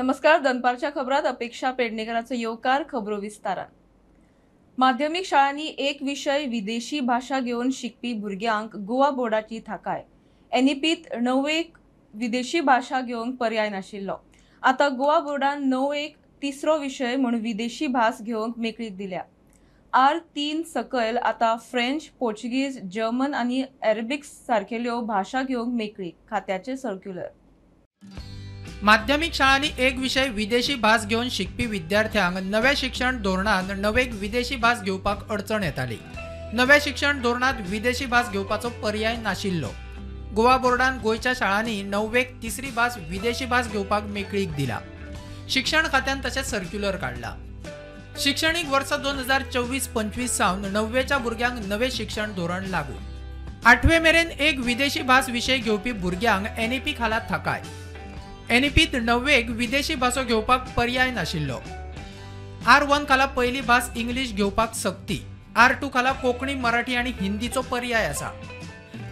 नमस्कार, दनपारच्या खबरात अपेक्षा पेडणेकराचो येवकार. खबरो विस्तारान. माध्यमीक शाळांनी एक विशय विदेशी भाशा घेवन शिकपी भुरग्यांक गोवा बोर्डाची थाकाय. एनईपीत णवेक विदेशी भाशा घेवंक पर्याय नाशिल्लो. आतां गोवा बोर्डान णवेक तिसरो विशय म्हूण विदेशी भास घेवंक मेकळीक दिल्या. R3 सकयल आतां फ्रेंच, पोर्चुगीज, जर्मन आनी अरेबिक्स सारकेल्यो भाशा घेवंक मेकळीक. खात्याचें सर्क्युलर. माध्यमीक शाळांनी एक विशय विदेशी भास घेवन शिकपी विद्यार्थ्यांक नव्या शिक्षण धोरणान णवेक विदेशी भास घेवपाक अडचण येताली. नव्या शिक्षण धोरणांत विदेशी भास घेवपाचो पर्याय नाशिल्लो. गोवा बोर्डान गोंयच्या शाळांनी णवेक तिसरी भास विदेशी भास घेवपाक मेकळीक दिला. शिक्षण खात्यान तशें सर्क्युलर काडला. शिक्षणीक वर्स 2024-25 सावन णव्वेच्या भुरग्यांक नवें शिक्षण धोरण लागू. आठवे मेरेन एक विदेशी भास विशय घेवपी भुरग्यांक एनईपी खाला थाकाय. एनईपीत णव्वेक विदेशी भासो घेवपाक पर्याय नाशिल्लो. R1 खाला पयली भास इंग्लीश घेवपाक सक्ती. R2 खाला कोंकणी, मराठी आनी हिंदीचो पर्याय आसा.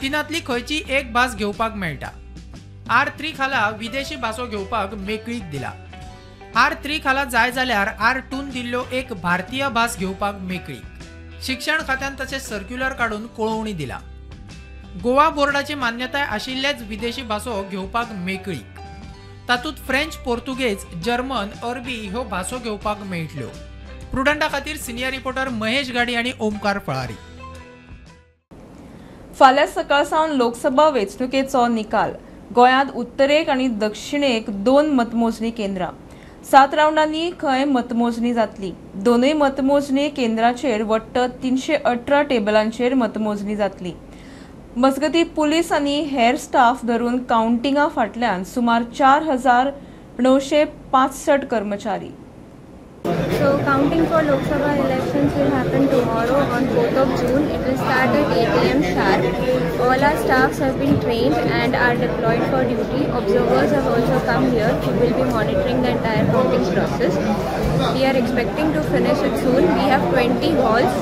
तिनांतली खंयची एक भास घेवपाक मेळटा. R3 खाला विदेशी भासो घेवपाक मेकळीक दिला. R3 खाला जाय जाल्यार R2 दिल्ल्यो एक भारतीय भास घेवपाक मेकळीक. शिक्षण खात्यान तशें सर्क्युलर काडून कळोवणी दिला. गोवा बोर्डाची मान्यताय आशिल्लेच विदेशी भासो घेवपाक मेकळीक. तातूंत फ्रेंच, पोर्तुगेज, जर्मन, अरबी ह्यो भासो घेवपाक मेळटल्यो. प्रुडंटा खातीर सिनियर रिपोर्टर महेश गाडी आनी ओमकार फळारी. फाल्यां सकाळ सावन लोकसभा वेंचणुकेचो निकाल. गोंयांत उत्तरेक आनी दक्षिणेक 2 मतमोजणी केंद्रां. 7 रावंडांनी खंय मतमोजणी जातली. दोनूय मतमोजणी केंद्राचेर वट्ट 318 टेबलांचेर मतमोजणी जातली. मजगती पुलीस आनी हेर स्टाफ धरून कावंटिंगा फाटल्यान सुमार 4965 कर्मचारी. So counting for Lok Sabha elections will happen tomorrow on 4th of June. It will start at 8 a.m. sharp. All our staffs have been trained and are deployed for duty. Observers have also come here who will be monitoring the entire counting process. We are expecting to finish it soon. We have 20 halls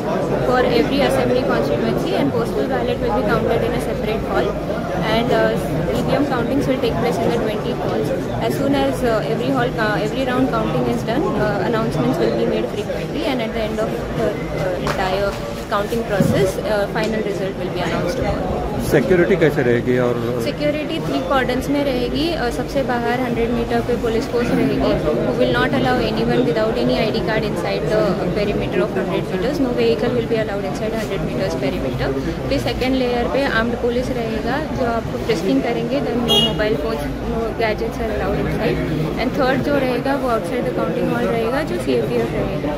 for every assembly constituency and postal ballot will be counted in a separate hall. And EVM countings will take place in the 20 halls. As soon as every hall, every round counting is done, announcements will be made frequently, and at the end of the entire counting process, final result will be announced tomorrow. Security कैसे रहेगी? और security 3 कॉर्डन्स में रहेगी. सबसे बाहर 100 metre pay police force रहेगी who will not allow anyone without any ID card inside the perimeter of 100 meters. No vehicle will be allowed inside 100 meters perimeter. फिर second layer pay armed police रहेगा जो आपको frisking करेंगे. Then no mobile phones, no gadgets are allowed inside. And third जो रहेगा वो outside the counting hall रहेगा जो CAPF रहेगा.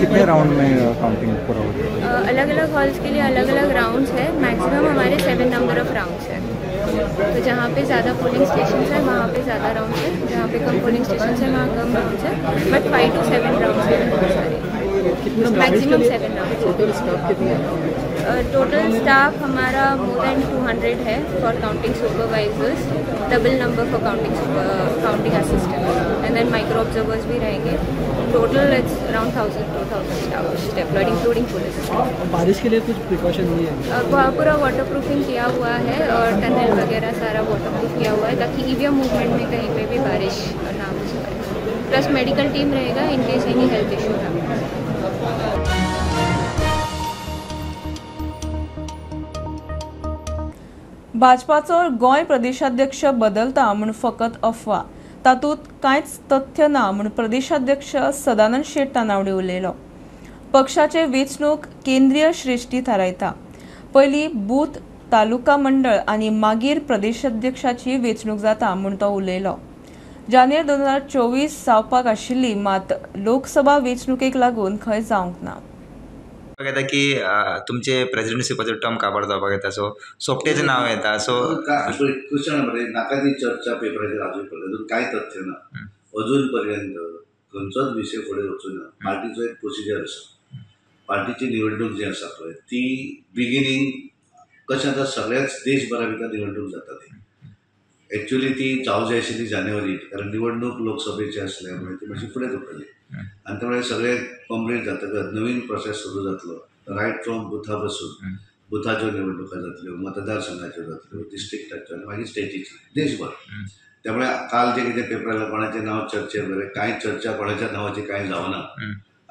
कितने राउंड में काउंटिंग पूरा होगा? अलग अलग हॉल्स के लिए अलग अलग राउंड्स है. मैक्सिमम हमारे 7 नंबर ऑफ राउंड्स है. तो जहाँ पे ज़्यादा पोलिंग स्टेशन है वहाँ पे ज़्यादा राउंड्स है, जहाँ पे कम पोलिंग स्टेशन है वहाँ कम राउंड्स है. बट 5 to 7 rounds है सारे. Maximum 7 rounds. Total staff हमारा more than 200 Hai for counting supervisors, double number for counting assistant, and then micro observers भी रहेंगे. Total it's around 1000 to 2000 staff deployed including police. बारिश K लिए कुछ precaution नहीं है? पूरा वाटर प्रूफिंग किया हुआ है और tunnel वगैरह सारा वाटर प्रूफ किया हुआ है ताकि EVM movement में कहीं पे भी बारिश ना हो सके. प्लस मेडिकल टीम रहेगा in case any health issue है. भाजपाचो गोंय प्रदेशाध्यक्ष बदलता म्हूण फकत अफवा, तातूंत कांयच तथ्य ना म्हूण प्रदेशाध्यक्ष सदानंद शेट तानावडे उलयलो. पक्षाचे वेंचणूक केंद्रीय श्रेष्ठी थारायता. पयलीं बूथ, तालुका मंडळ आनी मागीर प्रदेशाध्यक्षाची वेंचणूक जाता म्हूण तो उलयलो. जानेर 2024 जावपाक आशिल्ली मात लोकसभा वेंचणुकेक लागून खंय जावंक ना. येता की तुमचे प्रेसिडेंटशिपाचो टर्म काबार जावपाक येता, सो सोपटेचें नांव येता. सो क्वेश्चन नाका ती चर्चा पेपराचेर आजून पडली, अजून कांय तथ्य ना. अजून पर्यंत खंयचोच विशय फुडें वचूना. पार्टीचो एक प्रोसिजर आसा. पार्टीची निवडणूक जी आसा पळय ती बिगिनींग कशें आतां सगळ्याच देशभरा भितर निवडणूक जाता. ती एक्चुअली ती जावं जाय आशिल्ली जानेवारीत, कारण निवडणूक लोकसभेची आसल्या मुळे ती मातशी फुडें धुकल्ली आनी त्यामुळे सगळे कंप्लीट जातकच नवीन प्रोसेस सुरू जातलो. रायट फ्रॉम बुथा पासून, बुथाच्यो निवडणुका जातल्यो, मतदारसंघाच्यो जातल्यो, डिस्ट्रिक्टाच्यो आनी मागीर स्टेटीच्यो, देशभर. त्यामुळे काल जे कितें पेपरार कोणाचें नांव चर्चेर बरें कांय चर्चा कोणाच्या नांवाची कांय जावना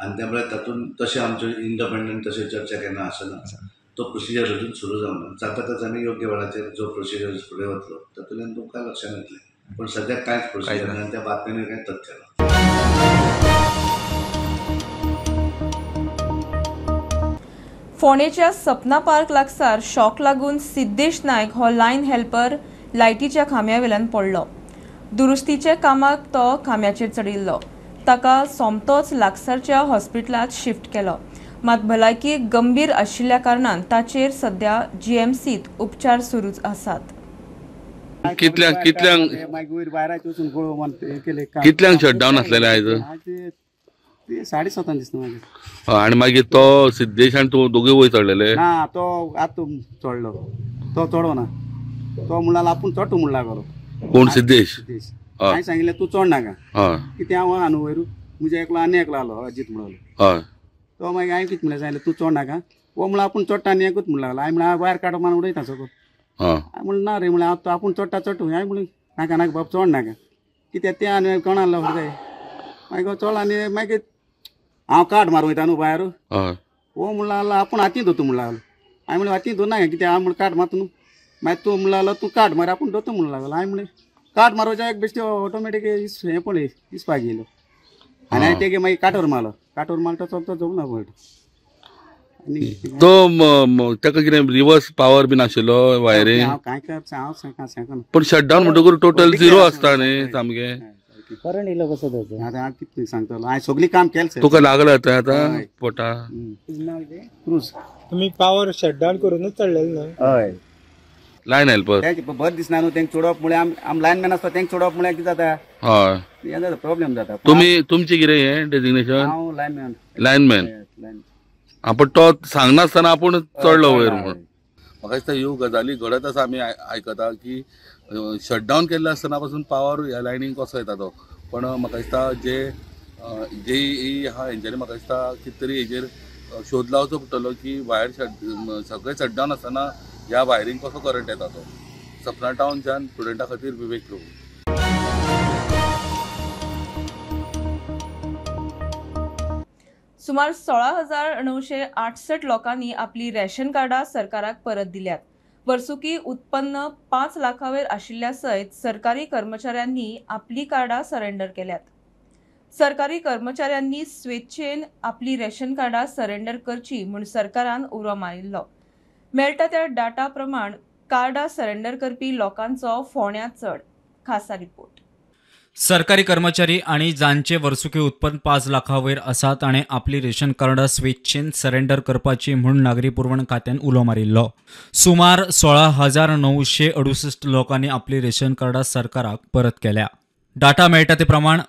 आनी त्यामुळे तातूंत तशें आमच्यो इंडिपेंडंट तशें चर्चा केन्ना आसना. तो प्रोसिजर अजून सुरू जावना. जाता आमी योग्य वेळाचेर जो प्रोसिजर फुडें वतलो तातूंतल्यान तुमकां लक्षांत येतलें. पूण सद्याक कांयच प्रोसिजर ना आनी त्या बातम्यांनी कांय तथ्य ना. फोंडेच्या सपना पार्क लागसार शॉक लागून सिद्धेश नायक हो लायन हेल्पर लायटीच्या खांब्या वेल्यान पडलो. दुरुस्तीच्या कामाक तो खांब्याचेर चडिल्लो. ताका सोमतोच लागसारच्या हॉस्पिटलांत शिफ्ट केलो. मात भलायकी गंभीर आशिल्ल्या कारणान ताचेर सध्या जीएमसीत उपचार सुरूच आसात. कितल्यांक कितल्यांक कितल्यांक शटडावन आसलेलें आयज? 7:30 दिसता मागीर. आनी मागीर तो सिद्धेश आनी तूं दोगूय वयर चडलेले? ना, तो आतां चडलो, तो चडो ना, तो म्हणला आपूण चडटो म्हण लागलो. कोण सिद्धेश? हांवें सांगिल्लें तूं चड नाका, कितें हांव आहा न्हू वयर, म्हजे एकलो आनी एकलो आलो अजीत म्हणलो. तो मागीर हांवें कितें म्हणलें सांगलें तूं चड नाका, हो म्हणल्यार आपूण चडटा आनी एकूच म्हणूं लागलो. हांवें म्हणलें वायर काडून मान उडयता सगळो. हांवें म्हणलें ना रे, म्हणलें हांव आपूण चडटा चडटो. हांवें म्हणलें नाका नाका बाब चड नाका, कित्याक तें आनी कोण आसलो जाय. मागीर चड आनी मागीर हांव काट मारूं वयता न्हू भायर, हो म्हणला आपूण हातीन धरता म्हणूं लागलो. हांवें म्हणलें हातीन धर नाका, कित्याक हांव म्हणलें काट मारता न्हू. मागीर तूं म्हणूं लागलो तूं काट मार आपूण धरता म्हणूं लागलो. हांवें म्हणलें काट मारपाच्या एक बेश्टे ऑटोमॅटीक हें पळय इसपाक येयलो आनी हांवें तेगे मागीर काटोर मारलो. काटोर मारता चलता जमना पडटा. आनी तो ताका कितें रिवर्स पावर बीन आशिल्लो वायरी? हांव कांय हांव सांगना. पूण शटडावन म्हणटकूच टोटल झिरो आसता न्ही सामकें. करंट येयलो कसो ताचो आतां हांव कितें सांगतलो, हांवें सगळीं काम केलें. तुका लागला थंय आतां पोटा? क्रूज तुमी पावर शटडावन करूनच चडलेले न्हय? हय, लायन हेल्पर. बरें दिसना न्हू तेंका चडोवप म्हळ्यार आम लायनमॅन आसता तेंका चडोवप म्हळ्यार कितें जाता? हय, हें जाता प्रॉब्लेम जाता. तुमी तुमचें कितें हें डेजिग्नेशन? हांव लायनमॅन. लायनमॅन. पूण तो सांगनासतना आपूण चडलो वयर म्हूण. म्हाका दिसता ह्यो गजाली घडत आसा. आमी आयकता की शटडावन केल्लें आसतना पासून पावर ह्या लायनीक कसो येता तो. पण म्हाका दिसता जे जे आहा हेंच्यांनी म्हाका दिसता कितें तरी हेजेर शोध लावचो पडटलो की वायर सगळें शटडावन आसतना ह्या वायरींक कसो करंट येता तो. सपना टावनच्यान स्टुडंटा खातीर विवेक प्रभू. सुमार 16,968 लोकांनी आपली रेशन कार्डां सरकाराक परत दिल्यात. वर्सुकी उत्पन्न 5 लाखावेर आशिल्ल्या सयत सरकारी कर्मचाऱ्यांनी आपली कार्डां सरेंडर केल्यात. सरकारी कर्मचाऱ्यांनी स्वेच्छेन आपली रेशन कार्डां सरेंडर करची म्हूण सरकारान उलो मारिल्लो. मेळटा त्या डाटा प्रमाण कार्डां सरेंडर करपी लोकांचो फोंड्यां चड. खासा रिपोर्ट. सरकारी कर्मचारी आणि जांचे वर्सुकी उत्पन्न 5 लाखावयर आसा ताणें आपली रेशन कार्डां स्वेच्छेन सरेंडर करपाची म्हूण नागरी पुरवण खात्यान उलो मारिल्लो. सुमार 16,968 लोकांनी आपली रेशन कार्डां सरकाराक परत केल्या. डाटा मेळटा ते प्रमाण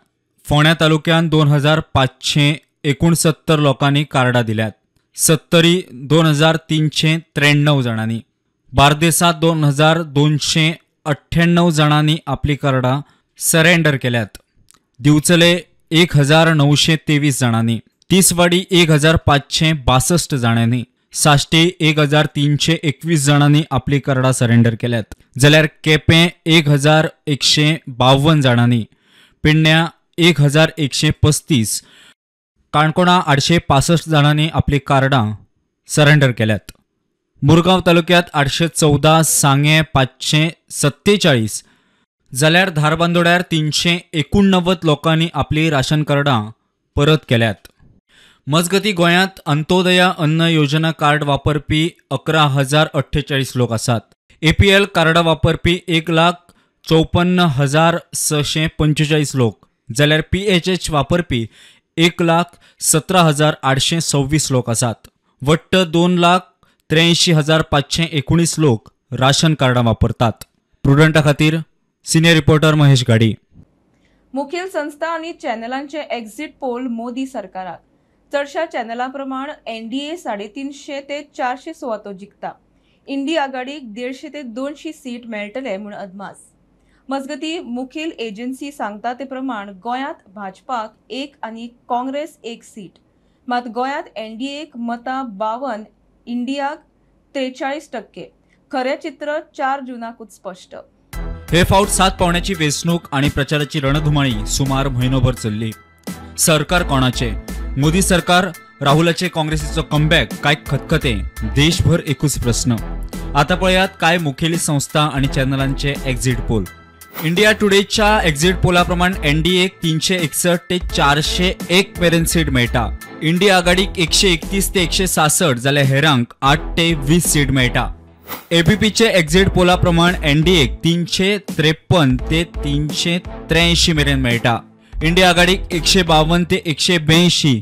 फोंड्या तालुक्यान 2,569 लोकांनी कार्डां दिल्यात. सत्तरी 2,393 जाणांनी, बार्देसांत 2,298 जाणांनी आपली कार्डां सरेंडर केल्यात. दिवचले 1,923 जाणांनी, तिसवाडी 1,562 जाणांनी, साश्टी 1,321 जाणांनी आपली कार्डां सरेंडर केल्यात. जाल्यार केपें 1,152 जाणांनी, पेडण्या 1,135, काणकोणा 865 जाणांनी आपली कार्डां सरेंडर केल्यात. मुरगांव तालुक्यात 814, सांगें 547, जाल्यार धारबांदोड्यार 389 लोकांनी आपली राशन कार्डां परत केल्यात. मजगती गोंयांत अंत्योदया अन्न योजना कार्ड वापरपी 11,048 लोक आसात. एपीएल कार्डां वापरपी 1,54,645 लोक, जाल्यार पीएचएच वापरपी 1,17,826 लोक आसात. वट्ट 2,83,519 लोक राशन कार्डां वापरतात. प्रुडंटा खातीर सिनियर रिपोर्टर महेश गाडी. मुखेल संस्था आनी चॅनलांचे एक्झिट पोल मोदी सरकाराक. चडशा चॅनलां प्रमाण एनडीए 350 ते 400 सुवातो जिखता. इंडी आघाडीक 150 ते 200 सीट मेळटले म्हूण अदमास. मजगती मुखेल एजन्सी सांगता ते प्रमाण गोंयांत भाजपाक 1 आनी काँग्रेस 1 सीट. मात गोंयांत एनडीएक मतां 52, इंडियाक 43%. खरें चित्र 4 जूनाकूच स्पश्ट. हे फावट 7 पावण्याची वेंचणूक आणि प्रचाराची रणधुमाळी सुमार म्हयनोभर चल्ली. सरकार कोणाचे, मोदी सरकार, राहुलाचे काँग्रेसीचो कमबॅक काय खतखते, देशभर एकूच प्रस्न. आता पळयात काय मुखेली संस्था आणि चॅनलांचे एक्झिट पोल. इंडिया टुडेच्या एक्झिट पोला प्रमाण एनडीए 361 ते 401 मेरेन सीट मेळटा. इंडिया आघाडीक 131 ते 166 जाल्यार हेरांक 8 ते 20 सीट मेळटा. एबीपीचे एक्झिट पोला प्रमाण एनडीए 353 ते 383 मेरेन मेळटा. इंडिया आघाडीक 152 ते 182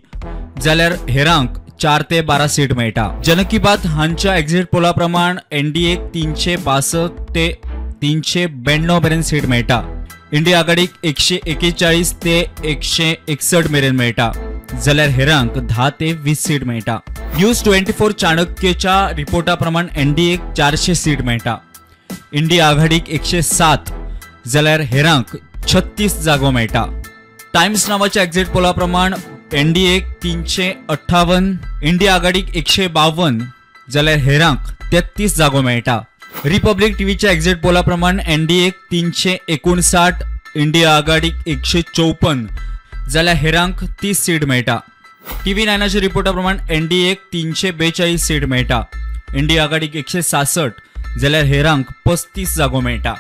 जाल्यार हेरांक 4 ते 12 सीट मेळटा. जन की बात हांच्या एक्झिट पोला प्रमाण एनडीए 362 ते 392 मेरेन सीट मेळटा. इंडिया आघाडीक 141 ते 161 मेरेन मेळटा जाल्यार हेरांक 10 ते 20 सीट मेळटा. न्यूज 24 चाणक्यच्या रिपोर्टा प्रमाण एनडीएक 400 सीट मेळटा. इंडिया आघाडीक 107 जाल्यार हेरांक 36 जागो मेळटा. टायम्स नावाच्या एक्झिट पोला प्रमाण एनडीएक 358, इंडिया आघाडीक 152 जाल्यार हेरांक 33 जागो मेळटा. रिपब्लिक टीव्हीच्या एक्झिट पोला प्रमाण एनडीएक 359, इंडिया आघाडीक 154 जाल्यार हेरांक 30 सीट मेळटा. टीव्ही 9च्या रिपोर्टा प्रमाण एनडीएक 342 सीट मेळटा. इंडिया आघाडीक 166 जाल्यार हेरांक 35 जागो मेळटा.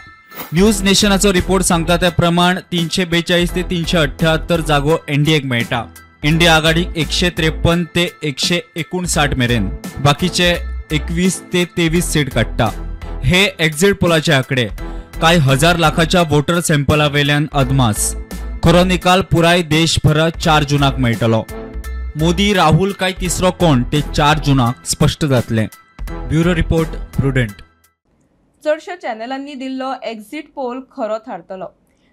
न्यूज नेशनाचो रिपोर्ट सांगता त्या प्रमाण 342 ते 378 जागो एनडीएक मेळटा. इंडिया आघाडीक 153 ते 159 मेरेन, बाकीचे 21 ते 23 सीट काडटा. हे एक्झिट पोलाचे आकडे कांय हजार लाखाच्या वोटर सॅम्पला वेल्यान अदमास. खरो निकाल पुराय देशभरात 4 जूनाक मेळटलो. मोदी, राहुल काय तिसरो कोण ते 4 जूनाक स्पश्ट जातले. Bureau report, Prudent. चडश्या चॅनलांनी दिल्लो एक्झिट पोल खरो थारतलो.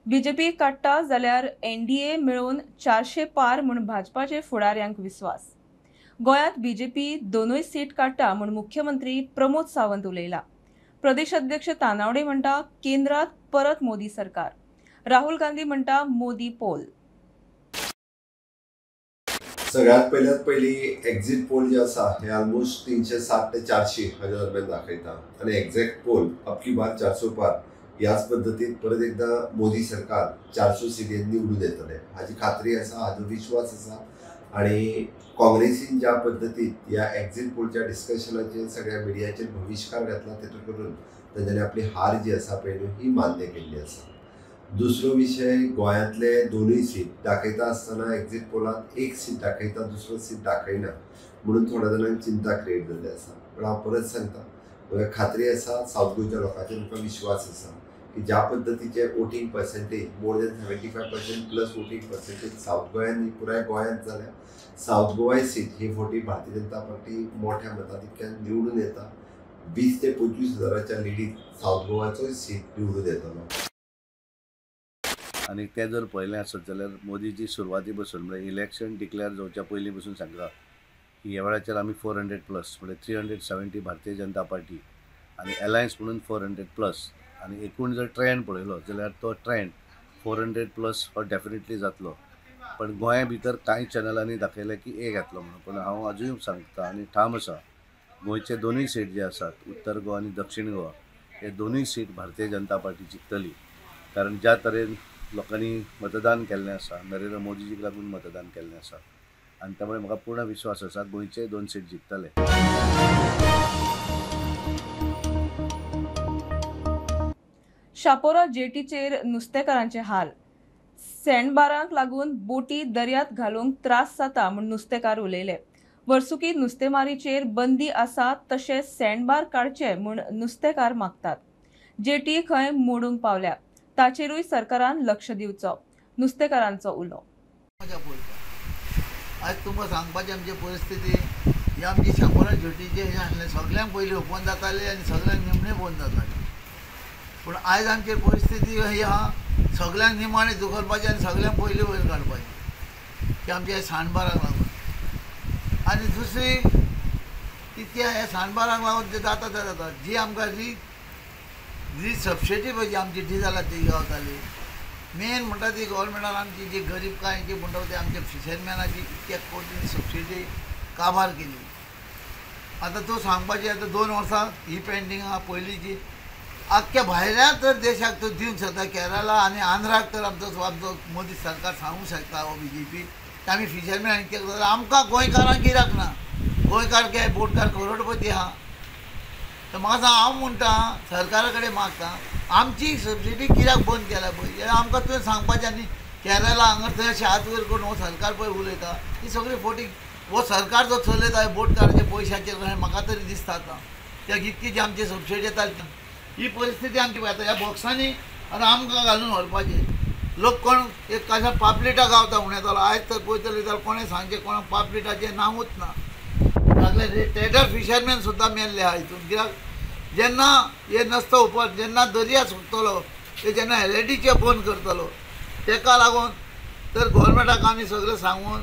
बीजेपी काडटा जाल्यार एनडीए मेळून 400 पार म्हूण भाजपाचे फुडाऱ्यांक विस्वास. गोंयांत बीजेपी 2 सीट काडटा म्हूण मुख्यमंत्री प्रमोद सावंत उलयला. प्रदेश अध्यक्ष तानावडे म्हणटा केंद्रात परत मोदी सरकार. राहुल गांधी म्हणटा मोदी पोल. सगळ्यात पयल्यात पयली एक्झिट पोल जे आसा हे ऑलमोस्ट 360 ते 400 हाज्या दरम्यान दाखयता आनी एक्झॅक्ट पोल अब की बार 400 पार ह्याच पद्दतीन परत एकदां मोदी सरकार 400 सिटीन निवडून येतले हाजी खात्री आसा, हाजो विश्वास आसा. आनी काँग्रेसीन ज्या पद्दतीन ह्या एक्झिट पोलच्या डिस्कशनाचेर सगळ्या मिडियाचेर बहिश्कार घातला तेतून करून तांच्यांनी आपली हार जी आसा पळय न्हू ही मान्य केल्ली आसा. दुसरो विशय, गोंयांतले 2 सीट दाखयता आसतना एक्झिट पोलांत 1 सीट दाखयता, दुसरो सीट दाखयना म्हणून थोड्या जाणांक चिंता क्रिएट जाल्ली आसा. पूण हांव परत सांगता, म्हाका खात्री आसा सावथ गोंयच्या लोकांचेर म्हाका विश्वास आसा की ज्या पद्दतीचे voting percentage more than 75% plus voting percentage south गोंयांत पुराय गोंयांत जाल्या, सावथ गोवा सीट ही फावटी भारतीय जनता पार्टी मोठ्या मताधिक्यान निवडून येता. 20 ते 25 हजाराच्या लिडीत सावथ गोवाचोय सीट निवडून येतलो. आनी तें जर पळयलें आसत जाल्यार मोदीजी सुरवाती पसून म्हळ्यार इलेक्शन डिक्लेअर जावच्या पयलीं पसून सांगता की ह्या वेळाचेर आमी 400 प्लस म्हळ्यार 370 भारतीय जनता पार्टी आनी एलायन्स म्हणून 400 प्लस आनी एकूण जर ट्रेंड पळयलो जाल्यार तो ट्रेंड 400 प्लस हो डेफिनेटली जातलो. पण गोंया भितर कांय चॅनलांनी दाखयलें की एक येतलो म्हणून, पूण हांव आजूय सांगता आनी ठाम आसा गोंयचे 2 सीट जे आसात उत्तर गोवा आनी दक्षिण गोवा हे 2 सीट भारतीय जनता पार्टी जिखतली. कारण ज्या तरेन लोकांनी मतदान केल्लें आसा, नरेंद्र मोदीजीक लागून मतदान केल्लें आसा आनी त्यामुळे म्हाका पूर्ण विश्वास आसा गोंयचे 2 सीट जिखतले. शापोरा जेटीचेर नुस्तेकारांचे हाल. सँडबारांक लागून बोटी दर्यांत घालूंक त्रास जाता म्हूण नुस्तेकार उलयले. वर्सुकी नुस्तेमारीचेर बंदी आसा तशें सँडबार काडचे म्हूण नुस्तेकार मागतात. जेटी खंय मोडूंक पावल्या ताचेरूय सरकारान लक्ष दिवचो, नुस्तेकारांचो उलो. आज तुमकां सांगपाची आमची परिस्थिती ही आमची शापोरा जेटीचे हें आसलें सगळ्यांक पयलीं ओपन जाताले आनी सगळ्यांक निमणें बंद जातालें. पूण आयज आमची परिस्थिती ही आहा सगळ्यांक निमाणें धुकलपाचें आनी सगळ्यांक पयलीं वयर काडपाचें की आमच्या सांडबाराक लागून. आनी दुसरी की त्या ह्या सांडबाराक लागून ते जाता ते जाता जी आमकां जी जी सबसिडी पळय जी आमची डिजलाची गावताली मेन म्हणटा ती गव्हर्मेंटान आमची जी गरीबकायेची म्हणटा ती आमच्या फिशरमॅनाची इतक्या कोटी सबसिडी काबार केली. आतां तूं सांगपाची आतां 2 वर्सां ही पेंडींग आहा पयलींची आख्ख्या भायल्या तर देशाक तर दिवंक शकता, केरला आनी आंध्राक तर आमचो आमचो मोदी सरकार सांगूंक शकता हो बीजेपी आमी फिशरमॅन आनी कितें करता. आमकां गोंयकारांक कित्याक ना, गोंयकार काय बोटकार करोडपती आहा. तर म्हाका सांग, हांव म्हणटा सरकारा कडेन मागता आमची सबसिडी कित्याक बंद केल्या पळय, आमकां तुवें सांगपाचें. आनी केरला हांगा थंय अशें हात वयर करून हो सरकार पळय उलयता, ही सगळी फोटी. हो सरकार जो चलयता बोटकाराच्या पयशाचेर अशें म्हाका तरी दिसता. आतां त्या इतकी जी आमची सबसिडी येताली ही परिस्थिती आमची पळय आतां ह्या बॉक्सांनी आतां आमकां घालून व्हरपाचें. लोक कोण एक कशा पापलेटां गावता म्हण येतालो, आयज तर पळयतले जाल्यार कोणें सांगचें कोणाक पापलेटाचें नांवूच ना. सगळे टेडर फिशरमॅन सुद्दां मेल्ले आहा हितून. कित्याक जेन्ना हे नसतो उपर जेन्ना दर्या सुकतलो ते जेन्ना एलईडीचे बंद करतलो तेका लागून तर गोवोरमेंटाक आमी सगळें सांगून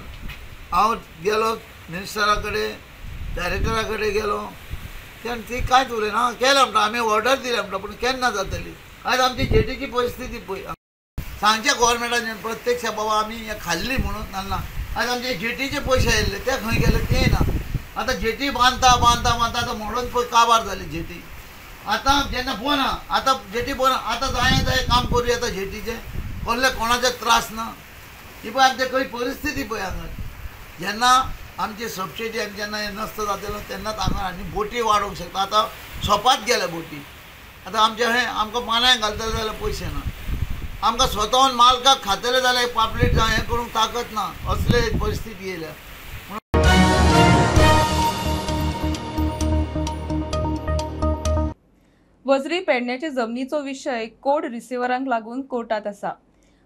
हांव गेलो मिनिस्टरा कडेन, डायरेक्टरा कडेन गेलो, ती कांयच उलयना. केलें म्हणटा आमी ऑर्डर दिल्या म्हणटा, पूण केन्ना जातली. आयज आमची जेटीची परिस्थिती पळय, सांगचें गोवोरमेंटान प्रत्यक्ष बाबा आमी हें खाल्ली म्हणून ना. आयज आमचे जेटीचे पयशे आयिल्ले ते खंय गेले ते ना. आतां जेटी बांदता बांदता बांदता आतां म्हणून पळय काबार जाली जेटी. आतां जेन्ना बंद आहा, आतां जेटी बंद आहा, आतां जाय जाय काम करूं येता जेटीचें, कसले कोणाचे त्रास ना. ही पळय आमची खंय परिस्थिती पळय हांगा. जेन्ना आमची सबसिडी आनी जेन्ना हें नसतो जातलो तेन्नाच हांगा आनी बोटी वाडोवंक शकता. आतां सोंपात गेल्या बोटी. आतां आमचें हें आमकां मानाय घालतले जाल्यार पयशे ना, आमकां स्वताहून मालकाक खातले जाल्यार पापलेट जावं हें करूंक ताकत ना, असले परिस्थिती येयल्या. वजरी पेडण्याचे जमनीचो विशय कोड रिसिव्हरांक लागून कोर्टात आसा.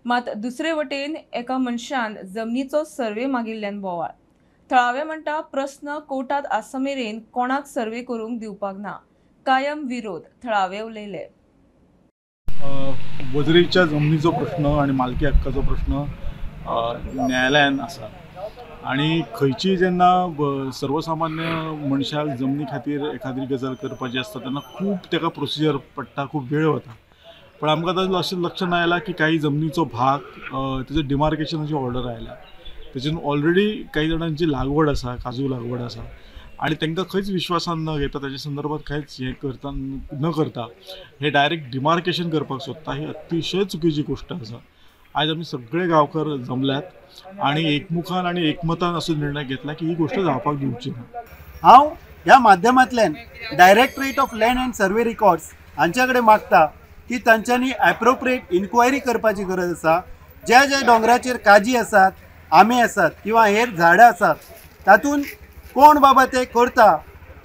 मात दुसरे वटेन एका मनशान जमनीचो सर्वे मागिल्ल्यान बोवाळ. थळावे म्हणटा प्रस्न कोर्टात आसा मेरेन कोणाक सर्वे करूंक दिवपाक ना, कायम विरोध थळावे उलयले. वजरीच्या जमनीचो प्रश्न आनी मालकी हक्काचो प्रश्न न्यायालयान आसा आनी खंयची जेन्ना सर्वसामान्य मनशाक जमनी खातीर एखादी गजाल करपाची आसता तेन्ना खूब ताका प्रोसिजर पडटा, खूब वेळ वता. पण आमकां आतां अशें लक्षांत आयलां की काही जमनीचो भाग तेजो डिमार्केशनाची ऑर्डर आयल्या, तेतून ऑलरेडी काही जाणांची लागवड आसा, काजू लागवड आसा आनी तांकां खंयच विश्वासान न घेता ताच्या संदर्भात कांयच हें करता न करता हे डायरेक्ट डिमार्केशन करपाक सोदता, ही अतिशय चुकीची गोश्ट आसा. आयज आमी सगळे गांवकर जमल्यात आनी एकमुखान आनी एकमतान असो निर्णय घेतला की ही गोश्ट जावपाक दिवची ना. हांव ह्या माध्यमांतल्यान directorate of land and survey records हांच्या कडेन मागता की तांच्यांनी एप्रोप्रिएट इन्क्वायरी करपाची गरज आसा. ज्या ज्या दोंगराचेर काजी आसात, आंबे आसात किंवा हेर झाडां आसात तातूंत कोण बाबा ते करता,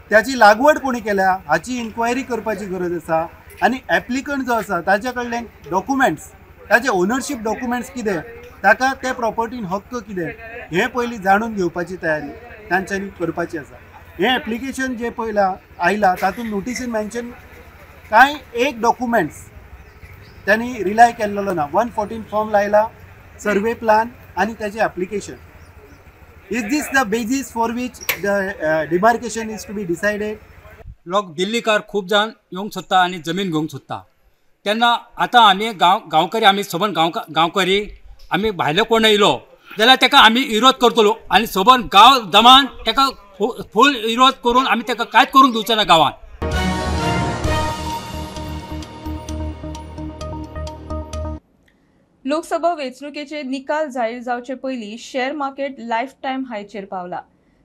त्याची लागवड कोणी केल्या हाची इन्क्वायरी करपाची गरज आसा. आनी एप्लिकंट जो आसा ताच्या कडल्यान डॉक्युमेंट्स, ताचे ओनरशीप डॉक्युमेंट्स कितें, ताका ते प्रॉपर्टीन हक्क कितें हें पयलीं जाणून घेवपाची तयारी तांच्यांनी करपाची आसा. हें एप्लिकेशन जें पयलां आयलां तातूंत नोटिसीन मेन्शन कांय एक डॉक्युमेंट्स त्यांनी रिलाय केल्लो ना. 114 फॉर्म लायला, सर्वे प्लान आनी ताचें application. Is this the basis for which the demarcation is to be decided? लोक दिल्लीकार खूब जाण येवंक सोदता आनी जमीन घेवंक सोदता तेन्ना आतां आमी गांवकरी आमी सबंद गांवकरी आमी भायले कोण येयलो जाल्यार ताका आमी विरोध करतलो आनी सबंद गांव दमान ताका फूल विरोध करून आमी ताका कांयच करूंक दिवचे ना गांवांत. लोकसभा वेंचणुकेचे निकाल जाहीर जावचे पयलीं शेअर मार्केट लायफ टायम हायचेर पावला.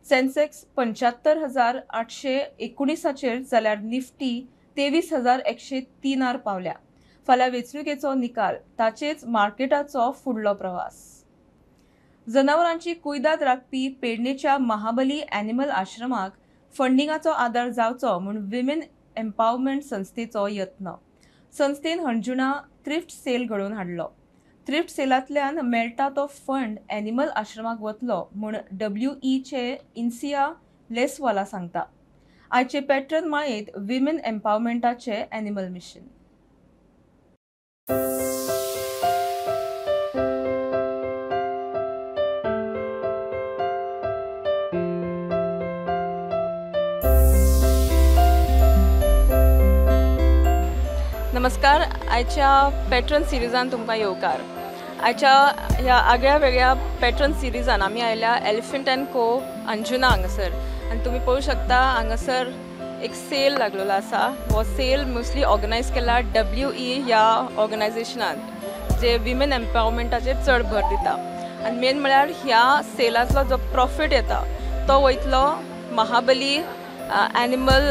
सेन्सेक्स 75,819 जाल्यार निफ्टी 23,103 पावल्या. फाल्यां वेंचणुकेचो निकाल, ताचेच मार्केटाचो फुडलो प्रवास. जनावरांची कुयदाद राखपी पेडणेच्या महाबली एनिमल आश्रमाक फंडिंगाचो आदार जावचो म्हूण विमेन एम्पावरमेंट संस्थेचो यत्न. संस्थेन हणजुणा थ्रिफ्ट सेल घडोवन हाडलो. थ्रिफ्ट सेलांतल्यान मेळटा तो फंड एनिमल आश्रमाक वतलो म्हूण डब्ल्यूईचे इन्सिया लेसवाला सांगता. आयचे पॅटर्न माळेंत विमेन एम्पावरमेंटाचे एनिमल मिशन. नमस्कार, आयच्या पॅटर्न सिरिजान तुमकां येवकार. आयच्या ह्या आगळ्या वेगळ्या पॅटर्न सिरिजान आमी आयल्या एलिफंट अँड को अंजुना हांगासर आनी तुमी पळोवंक शकता हांगासर एक सेल लागलेलो आसा. हो सेल मोस्टली ऑर्गनायज केला WE ह्या ऑर्गनायजेशनान, जे विमेन एम्पावरमेंटाचेर चड भर दिता. आनी मेन म्हळ्यार ह्या सेलांतलो जो प्रॉफीट येता तो वयतलो महाबली एनिमल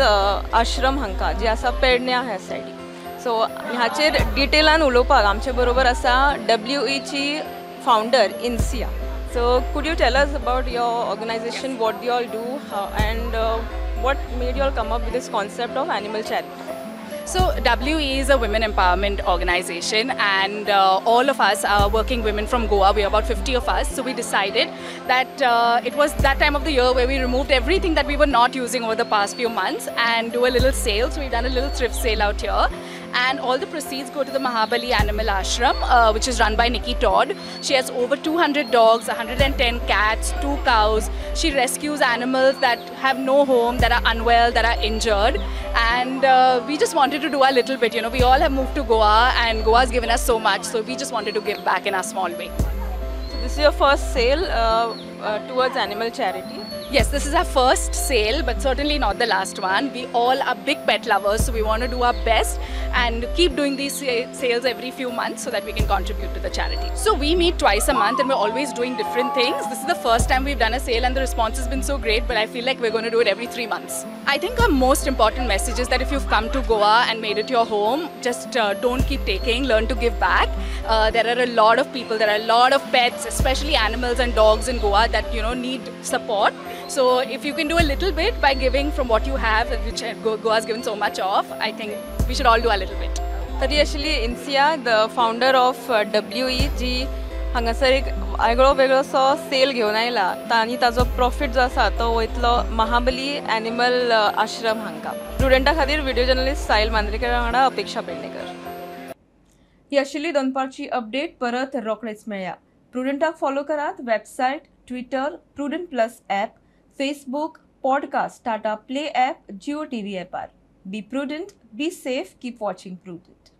आश्रम हांकां, जे आसा पेडण्या ह्या सायडीक. सो हाचेर डिटेलान उलोवपाक आमचे बरोबर आसा WEची founder Insiya. So could you tell us about your organization, what you all do and what made you all come up with this concept of animal charity? So WE is a women empowerment organization, and all of us are working women from Goa. We are about 50 of us. So we decided that it was that time of the year where we removed everything that we were not using over the past few months and do a little sale. So we've done a little thrift sale out here, and all the proceeds go to the Mahabali Animal Ashram, which is run by Nikki Todd. She has over 200 dogs, 110 cats, 2 cows. She rescues animals that have no home, that are unwell, that are injured. And we just wanted to do a little bit. You know, we all have moved to Goa, and Goa's given us so much, so we just wanted to give back in our small way. So this is your first sale towards animal charity? Yes, this is our first sale, but certainly not the last one. We all are big pet lovers, so we want to do our best and keep doing these sales every few months so that we can contribute to the charity. So we meet twice a month and we're always doing different things. This is the first time we've done a sale and the response has been so great, but I feel like we're going to do it every 3 months. I think our most important message is that if you've come to Goa and made it your home, just don't keep taking, learn to give back. There are a lot of people, there are a lot of pets, especially animals and dogs in Goa that, you know, need support. So if you can do a little bit by giving from what you have, which Goa's given so much of, I think we should all do a little bit. तरी आशिल्ली Insiya, the founder of WE, जी हांगासर एक आगळो वेगळोसो sale घेवन आयला आनी ताजो profit जो आसा तो वयतलो महाबली एनिमल आश्रम हांकां. प्रुडंटा खातीर व्हिडिओ जर्नलिस्ट साहिल मांद्रेकर वांगडा अपेक्षा पेडणेकर. ही आशिल्ली दनपारची अपडेट. परत रोखडेच मेळया. प्रुडंटाक फॉलो करात website, Twitter, Prudent plus app, Facebook, podcast, Tata Play app, Jio TV ॲपार. Be prudent, be safe, keep watching Prudent.